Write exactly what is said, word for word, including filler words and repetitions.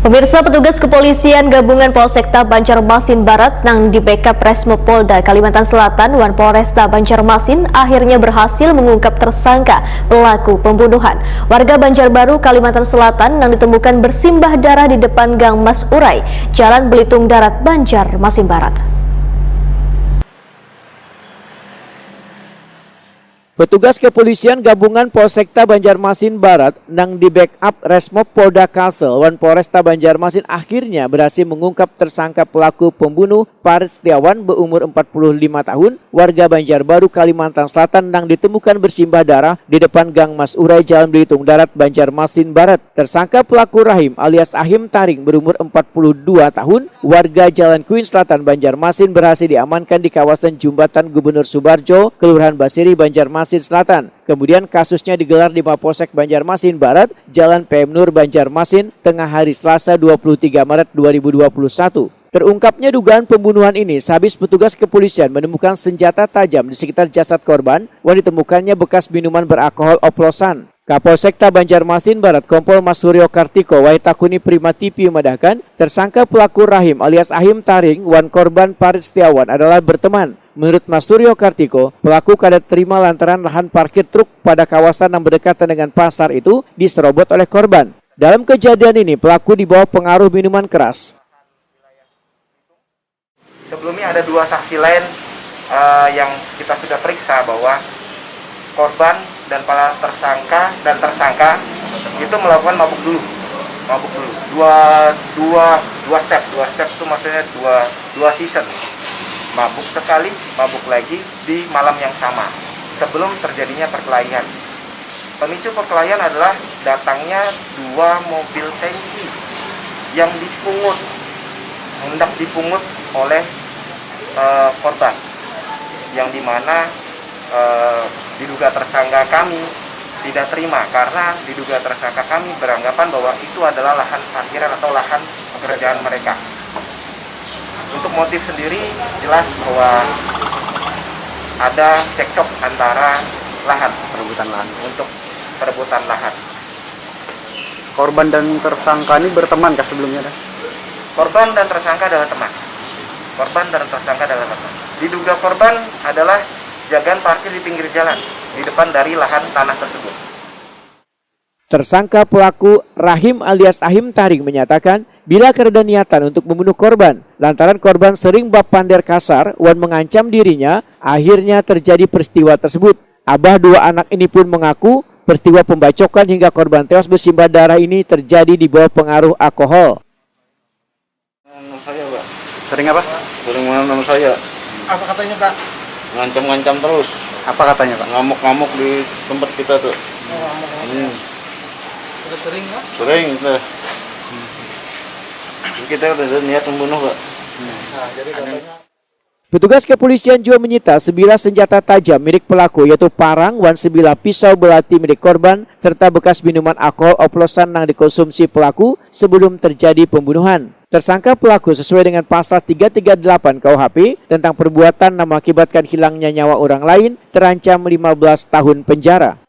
Pemirsa, petugas kepolisian gabungan Polsekta Banjarmasin Barat nang di backup Resmob Polda Kalimantan Selatan wan Polresta Banjarmasin akhirnya berhasil mengungkap tersangka pelaku pembunuhan warga Banjarbaru, Kalimantan Selatan nang ditemukan bersimbah darah di depan Gang Mas Urai, Jalan Belitung Darat, Banjarmasin Barat. Petugas kepolisian gabungan Polsekta Banjarmasin Barat nang di backup Resmob Polda Kalsel wan Polresta Banjarmasin akhirnya berhasil mengungkap tersangka pelaku pembunuh Parit Setiawan, beumur empat puluh lima tahun, warga Banjarbaru, Kalimantan Selatan, nang ditemukan bersimbah darah di depan Gang Mas Urai, Jalan Belitung Darat, Banjarmasin Barat. Tersangka pelaku Rahim alias Ahim Taring, berumur empat puluh dua tahun, warga Jalan Kuin Selatan, Banjarmasin, berhasil diamankan di kawasan Jumbatan Gubernur Subarjo, Kelurahan Basirih, Banjarmasin Selatan. Kemudian kasusnya digelar di Mapolsek Banjarmasin Barat, Jalan P M Nur, Banjarmasin, tengah hari Selasa dua puluh tiga Maret dua ribu dua puluh satu. Terungkapnya dugaan pembunuhan ini sehabis petugas kepolisian menemukan senjata tajam di sekitar jasad korban, wan ditemukannya bekas minuman beralkohol oplosan. Kapolsekta Banjarmasin Barat, Kompol Mas Suryo Kartiko, wayah takuni Prima T V, madahkan, tersangka pelaku Rahim alias Ahim Taring wan korban Parit Setiawan adalah berteman. Menurut Mas Suryo Kartiko, pelaku kada terima lantaran lahan parkir truk pada kawasan yang berdekatan dengan pasar itu diserobot oleh korban. Dalam kejadian ini, pelaku dibawa pengaruh minuman keras. Sebelumnya ada dua saksi lain, eh, yang kita sudah periksa bahwa korban dan para tersangka dan tersangka itu melakukan mabuk dulu, mabuk dulu dua dua dua step, dua step itu maksudnya dua dua season, mabuk sekali, mabuk lagi di malam yang sama sebelum terjadinya perkelahian. Pemicu perkelahian adalah datangnya dua mobil tangki yang dipungut, hendak dipungut oleh, eh, korban, yang dimana, eh, diduga tersangka kami tidak terima karena diduga tersangka kami beranggapan bahwa itu adalah lahan parkiran atau lahan pekerjaan mereka. Untuk motif sendiri jelas bahwa ada cekcok antara lahan, perebutan lahan, untuk perebutan lahan. Korban dan tersangka ini berteman kah sebelumnya, dah? Korban dan tersangka adalah teman. Korban dan tersangka adalah teman. Diduga korban adalah jagaan parkir di pinggir jalan di depan dari lahan tanah tersebut. Tersangka pelaku Rahim alias Ahim Taring menyatakan bila kareda niatan untuk membunuh korban lantaran korban sering bapander kasar wan mengancam dirinya, akhirnya terjadi peristiwa tersebut. Abah dua anak ini pun mengaku peristiwa pembacokan hingga korban tewas bersimbah darah ini terjadi di bawah pengaruh alkohol. Mengenal saya, Pak. Sering apa? Sering mengenal saya. Apa katanya, Pak? Ngancam-ngancam terus. Apa katanya, Pak? Ngamuk-ngamuk di tempat kita tuh. Oh, ngomong. Hmm, Udah sering, Pak? Sering kita. Jadi kita udah ada niat membunuh, Pak. Nah, jadi katanya Petugas kepolisian juga menyita sebilah senjata tajam milik pelaku, yaitu parang wan sebilah pisau belati milik korban, serta bekas minuman alkohol oplosan yang dikonsumsi pelaku sebelum terjadi pembunuhan. Tersangka pelaku sesuai dengan pasal tiga tiga delapan K U H P tentang perbuatan yang mengakibatkan hilangnya nyawa orang lain terancam lima belas tahun penjara.